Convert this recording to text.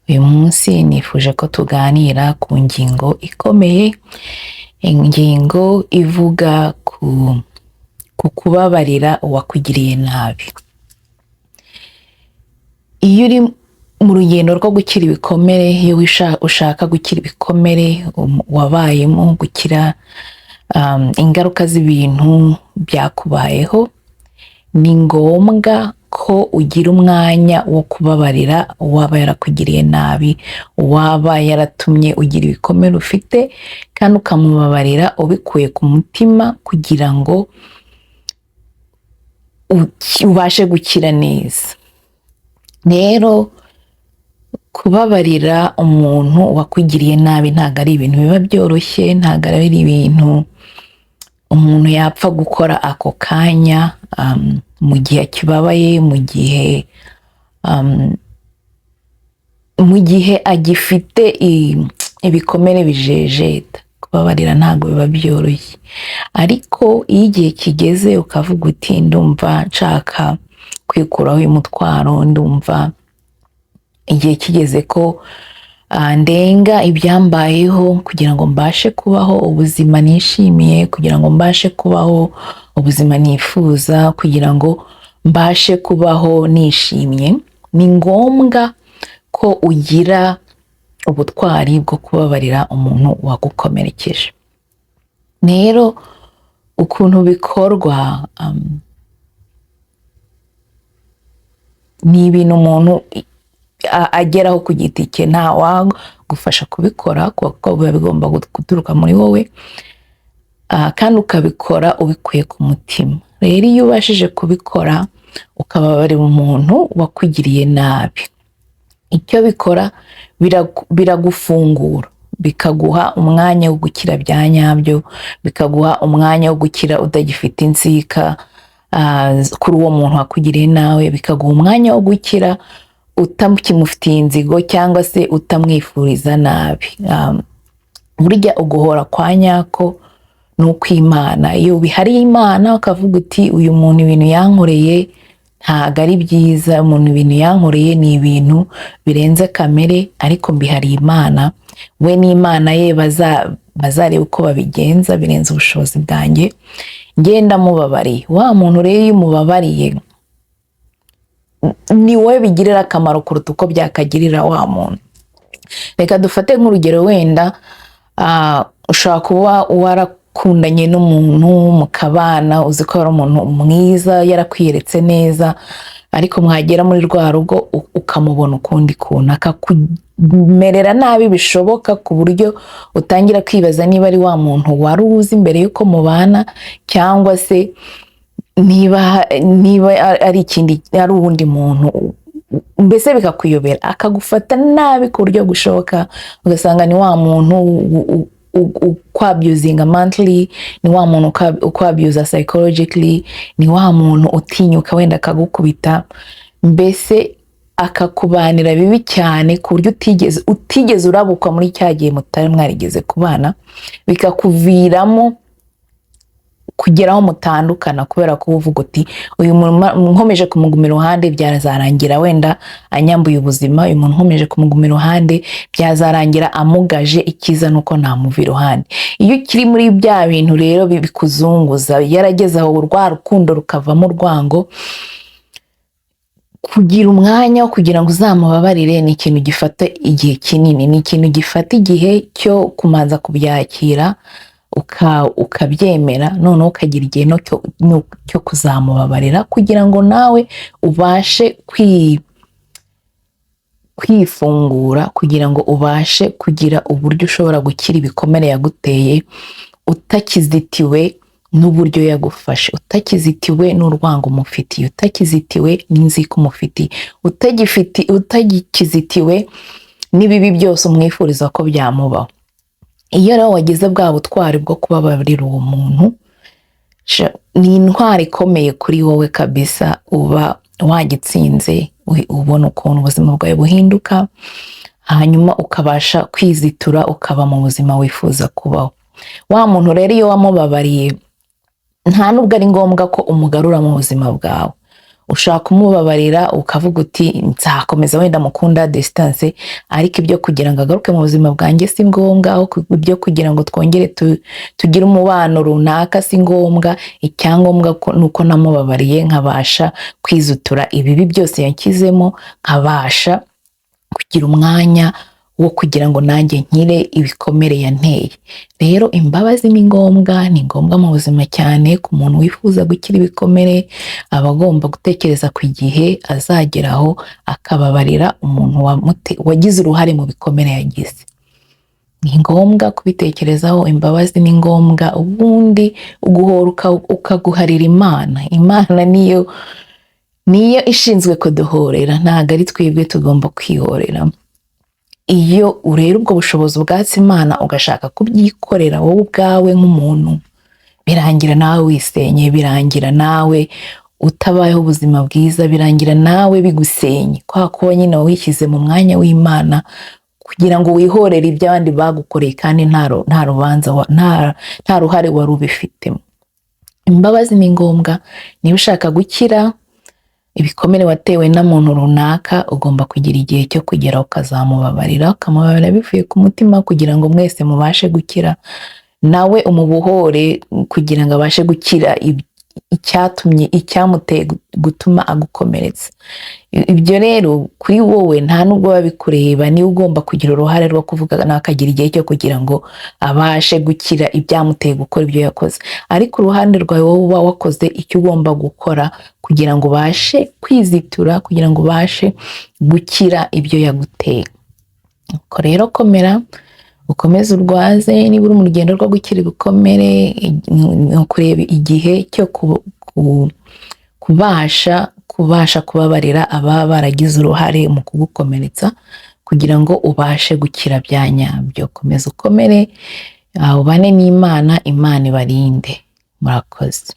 Uyu munsi nifuje ko tuganira ku ngingo ikomeye, ingingo ivuga ku kubabarira uwakugiriye nabi. Iyo uri mu rugendo rwo gukira ibikomere, iyo ushaka gukira ibikomere wabayemo, gukira ingaruka z'ibintu byakubayeho, ni ngombwa ko ugira umwanya wo kubabarira uwaba yarakugiriye nabi, uwaba yaratumye ugira ibikomere ufite, kandi ukamubabarira ubikuye ku mutima kugira ngo ubashe gukira neza. Rero kubabarira umuntu wakugiriye nabi ntabwo ari ibintu biba byoroshye, ntabwo ari ibintu umuntu yapfa gukora ako kanya, mu gihe akibabaye, mu gihe agifite ibikomere bijejeta. Kubabarira ntabwo biba byoroshye, ariko iyo igihe kigeze ukavuga uti: "Ndumva nshaka kwikuraho uyu mutwaro, ndumva igihe kigeze ko ndenga ibyambayeho kugira ngo mbashe kubaho ubuzima nishimiye, kugira ngo mbashe kubaho ubuzima nifuza, kugira ngo mbashe kubaho nishimye", ni ngombwa ko ugira ubutwari bwo kubabarira umuntu wagukomerekeje. Rero ukuntu bikorwa, ni ibintu umuntu ageraho ku giti cye, nta wagufasha kubikora kuko biba bigomba guturuka muri wowe, kandi ukabikora ubikuye ku mutima. Rero iyo ubashije kubikora, ukababarira umuntu wakugiriye nabi, icyo bikora biragufungura, bikaguha umwanya wo gukira bya nyabyo, bikaguha umwanya wo gukira utagifite inzika kuri uwo muntu wakugiriye nawe, bikaguha umwanya wo gukira utakimufitiye inzigo cyangwa se utamwifuriza nabi. Burya uguhora kwa nyako ni ukw'Imana. Iyo ubihariye Imana, ukavuga uti: "Uyu muntu ibintu yankoreye ntabwo ari byiza, umuntu ibintu yankoreye ni ibintu birenze kamere, ariko mbihariye Imana, we n'Imana ye bazareba uko babigenza, birenze ubushobozi bwanjye, ngenda mubabariye." Wa muntu rero iyo umubabariye, ni wowe bigirira akamaro kuruta uko byakagirira wa muntu. Reka dufate nk'urugero wenda, ushobora kuba warakundanye n'umuntu mukabana, uzi ko ari umuntu mwiza, yarakwiyeretse neza, ariko mwagera muri rwa rugo ukamubona ukundi kuntu, akakumerera nabi bishoboka, ku buryo utangira kwibaza niba ari wa muntu wari uzi mbere y'uko mubana, cyangwa se niba ari ikindi, ari uwundi muntu, mbese bikakuyobera, akagufata nabi ku buryo bushoboka, ugasanga ni wa muntu ukwabusinga mentally, ni wa muntu ukwabusa psychologically, ni wa muntu utinyuka wenda akagukubita, mbese akakubanira bibi cyane ku buryo utigeze urabukwa muri cya gihe mutari mwarigeze kubana, bikakuviramo kugera aho mutandukana, kubera ko uvuga uti: "Uyu muntu nkomeje kumuguma iruhande byazarangira wenda anyambuye ubuzima, uyu muntu nkomeje kumuguma iruhande byazarangira amugaje, icyiza nuko namuva iruhande." Iyo ukiri muri bya bintu rero bikuzunguza, yarageze aho rwa rukundo rukavamo urwango, kugira umwanya wo kugira ngo uzamubabarire ni ikintu gifata igihe kinini, ni ikintu gifata igihe cyo kumanza kubyakira, ukabyemera, noneho ukagira igihe no cyo kuzamubabarira, kugira ngo nawe ubashe kwifungura, kugira ngo ubashe kugira uburyo ushobora gukira ibikomere yaguteye, utakizitiwe n'uburyo yagufashe, utakizitiwe n'urwango umufitiye, utakizitiwe n'inzika umufitiye, utagikizitiwe n'ibibi byose umwifuriza ko byamubaho. Iyo rero wagize bwa butwari bwo kubabarira uwo muntu, ni intwari ikomeye kuri wowe kabisa, uba wagitsinze, ubona ukuntu ubuzima bwawe buhinduka, hanyuma ukabasha kwizitura, ukaba mu buzima wifuza kubaho. Wa muntu rero iyo wamubabariye, nta nubwo ari ngombwa ko umugarura mu buzima bwawe. Ushobora kumubabarira ukavuga uti: "Nzakomeza wenda mukunda distance, ariko ibyo kugira ngo agaruke mu buzima bwanjye si ngombwa, aho ibyo kugira ngo twongere tugire umubano runaka si ngombwa. Icyangombwa ni uko namubabariye, nkabasha kwizutura ibibi byose yanshyizemo, nkabasha kugira umwanya wo kugira ngo nanjye nkire ibikomere yanteye." Rero imbabazi ni ngombwa, ni ngombwa mu buzima cyane. Ku muntu wifuza gukira ibikomere, aba agomba gutekereza ku gihe azageraho akababarira umuntu wagize uruhare mu bikomere yagize. Ni ngombwa kubitekerezaho. Imbabazi ni ngombwa. Ubundi uguhora ukaguharira Imana. Imana niyo ishinzwe kuduhorera, ntabwo ari twebwe tugomba kwihorera. Iyo urera ubwo bushobozi bwatse Imana, ugashaka kubyikorera wowe ubwawe nk'umuntu, birangira nawe wisenye, birangira nawe utabayeho ubuzima bwiza, birangira nawe bigusenye, kwa kuba nyine wishyize mu mwanya w'Imana kugira ngo wihorere ibyo abandi bagukoreye, kandi nta rubanza nta ruhare wari ubifitemo. Imbabazi ni ngombwa. Niba ushaka gukira ibikomere watewe na muntu runaka, ugomba kugira igihe cyo kugera ukazamubabarira, ukamubabarira bivuye ku mutima, kugira ngo mwese mubashe gukira, nawe umubohore kugira ngo abashe gukira icyatumye, icyamuteye gutuma agukomeretsa. Ibyo rero kuri wowe nta nubwo biba bikureba. Niwe ugomba kugira uruhare rwo kuvuga nawe, akagira igihe cyo kugira ngo abashe gukira ibyamuteye gukora ibyo yakoze. Ariko uruhande rwawe, wowe uba wakoze icyo ugomba gukora kugira ngo ubashe kwizitura, kugira ngo ubashe gukira ibyo yaguteye. Ubwo rero komera, ukomeze urwaze. Niba uri mu rugendo rwo gukira ibikomere, ni ukureba igihe cyo kubasha kubabarira ababa baragize uruhare mu kugukomeretsa, kugira ngo ubashe gukira bya nyabyo. Komeza ukomere, ubane n'Imana, Imana ibarinde. Murakoze.